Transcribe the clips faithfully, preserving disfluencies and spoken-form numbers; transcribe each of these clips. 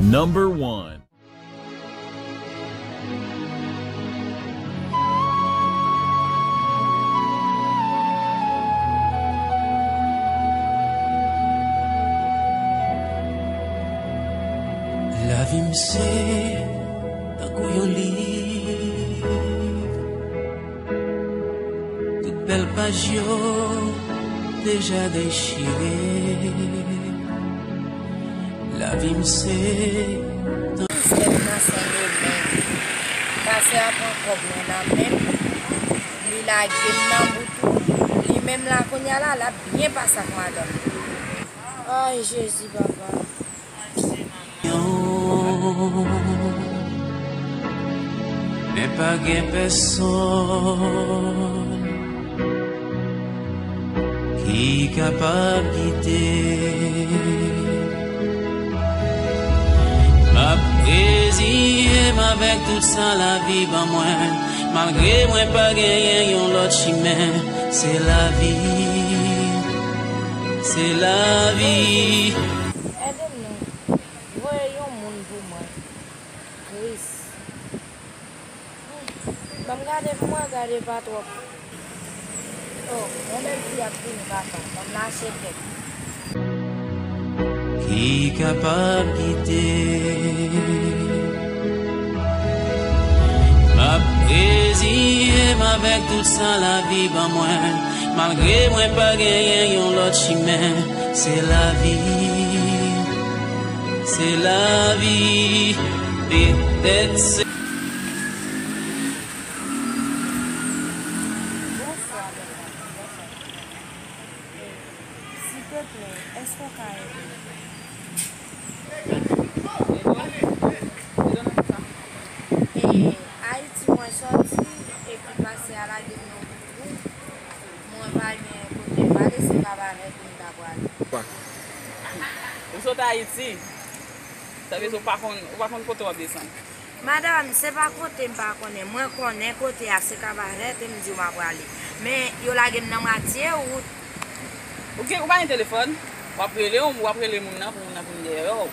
Number one. Lavi m se tankou yon liv. Tout bèl paj yo deja dechire. Lavi m se tan- Mizè nan Sendomeng. Pastè a pran kòb mwen nan men m. Li lage m nan bout ou. Li menm la kounye a la, l ap byen pase ak madanm li. Ay, Jezi, papa. Men pa gen pèsonn ki kapab kite. M ap reziye m avèk tout sa lavi ban mwen, malgre mwen pa genyen yon lòt chimen. Se lavi, se lavi. Ede m non. Voye yon moun pou mwen. Kris. Ban m gade pou mwen, gade pa twòp. Oh, yon bèl fi ap vini, papa. Ban m lache kèk. Ki kapab kite. M ap reziye m avèk tout sa lavi ban mwen, malgre mwen pa genyen yon lòt chimen. Se lavi, se lavi, petèt se. Bonswa, bèl fanmi. Bonswa. Silteplè, èske w ka ede m? E, Ayiti mwen sòti, epi pastè a lage m nan bout ou. Mwen pa gen kote m ale, se Kabarè pou m ta prale. Ou sot Ayiti? Sa vle di ou pa konn, ou pa konn kote w ap desann? Madanm, se pa kote m pa konnen. Mwen konnen kote a, se Kabarè, te m di w m ap prale. Men, yo lage m nan mwatye wout. Ou gen, ou pa gen telefòn? W ap rele, w ap rele moun nan pou moun nan vin dèyè w.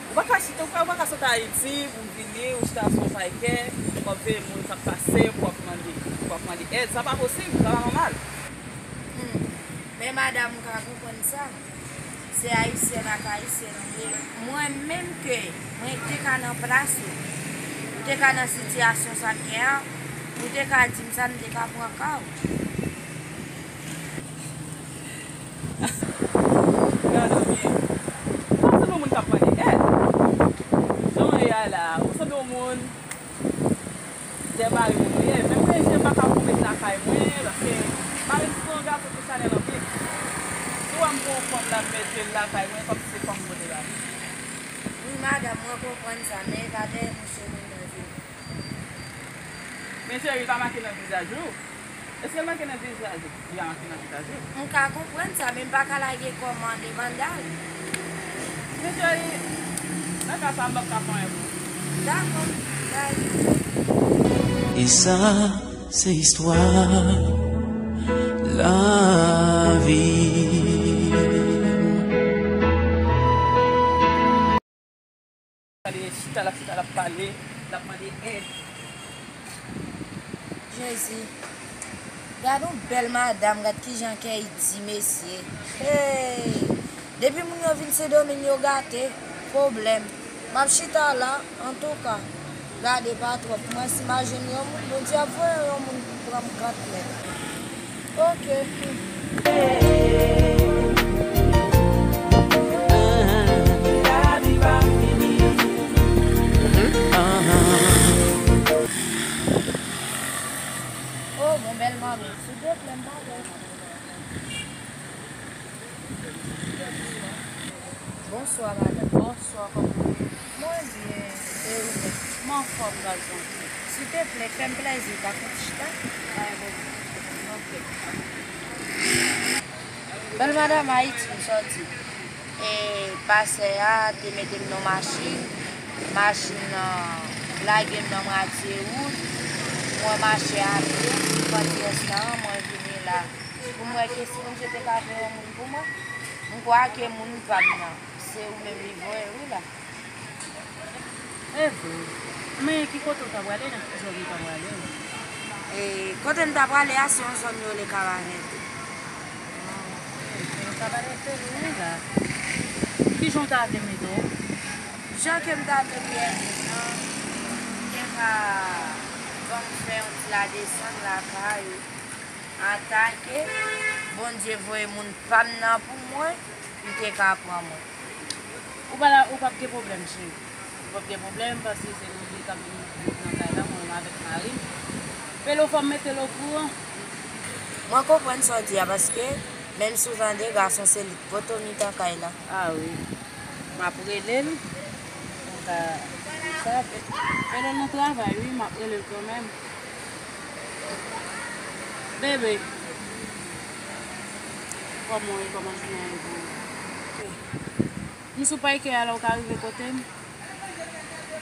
Ou pa ka chita, ou pa, ou pa ka sot Ayiti pou w vini, ou chita sou yon paykè, w ap veye moun k ap pase, pou w ap mande, pou w ap mande èd. Sa pa posib, sa pa nòmal. Hmm. Men madanm, m ka konprann sa. Se Ayisyèn ak Ayisyèn ou ye. Mwen menm ke mwen te ka nan plas ou, ou te ka nan sitiyasyon sa m ye a, ou te ka di m sa, m te ka pran ka w. Gade w byen. Ou pa sanble yon moun k ap mande èd. Jan w ye a la, ou sanble yon moun Dè mari moun ou ye. Menm mwen, jen pa ka pou met lakay mwen, paske mari m se yon gason ki chanèl anpil. Si w wè m pou yon fanm la, m met je l lakay mwen, kòmsi se fanm m pote la. Wi, madanm, mwen konprann sa, men e pa dèyè mouche moun nan vini. Men cheri, li pa make nan vizaj ou. Èske l make nan vizaj ou? Li pa make nan vizaj ou. M ka konprann sa, men m pa ka lage kò m an devan dal. Men cheri, nan ka sa, m p ap ka fè anyen pou ou. Dakò, bay. E sa, se istwa lavi. Gade chita l ap chita, l ap pale, l ap mande èd. Jezi, gad yon bèl madanm, gad kijan kè y di mesye. Hey! Depi moun yo vin Sendomeng, yo gate. Pwoblèm. M ap chita la, antouka. Gade pa twòp. Mwen, si m a jwenn yon moun, Bondye ap voye yon moun pou pran m kanplè. Ok. Oh, bon, bèl manmi. Silteplè, m pa wè. Bonswa, madanm. Bonswa, kòman w ye? Mwen byen, e ou menm? M anfòm, gras Bondye. Silteplè, fè m plèzi, ou ka fè m chita? Pa gen pwoblèm. Ok. Bèl madanm, Ayiti m sòti. E pastè a te mete m nan machin. Machin nan lage m nan mwatye wout. Mwen mache a pye, panti enstan an, mwen vini la. Pou m wè ke si Bondye te ka voye yon moun pou mwen, m kwè ke moun pa m nan, se ou menm li voye wi la. Men ki kote w ta prale, nan ki zòn ou ta prale? E kote m ta prale a, se yon zòn yo rele Kabarèt. Nan Kabarèt, wi la. Ki jan w ta vle mete w? Jan ke m ta vle priyè moun nan, m te ka ban m fè yon ti ladesann lakay ou. Atake, Bondye voye moun pa m nan pou mwen, m te ka pran mwen. Ou pa la, ou p ap gen pwoblèm, cheri. Ou p ap gen pwoblèm, paske se Loli k ap vin viv nan kay la, mwen menm avèk mari m. Pelo, fò m mete l okouran. Mwen konprann sa w di a, paske menm si w tande, gason se li k poto mitan kay la. A wi. M ap rele l. Ou ka sa, Pelo nan travay, wi, m ap rele l kanmenm. Bebe, kòman w ye? Kòman jounen an ye pou ou? M sou payke a la, ou ka rive kote m?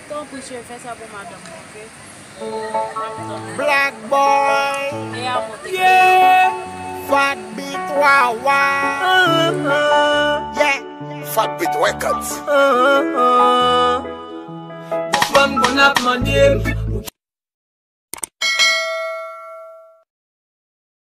Tanpri, cheri, fè sa pou madanm mwen, oke? M ap tann ou. Black boy, E a monte. Yeah, Fat Beat Wawa, yeah, Fat Beat Records. Fanm konn ap mande m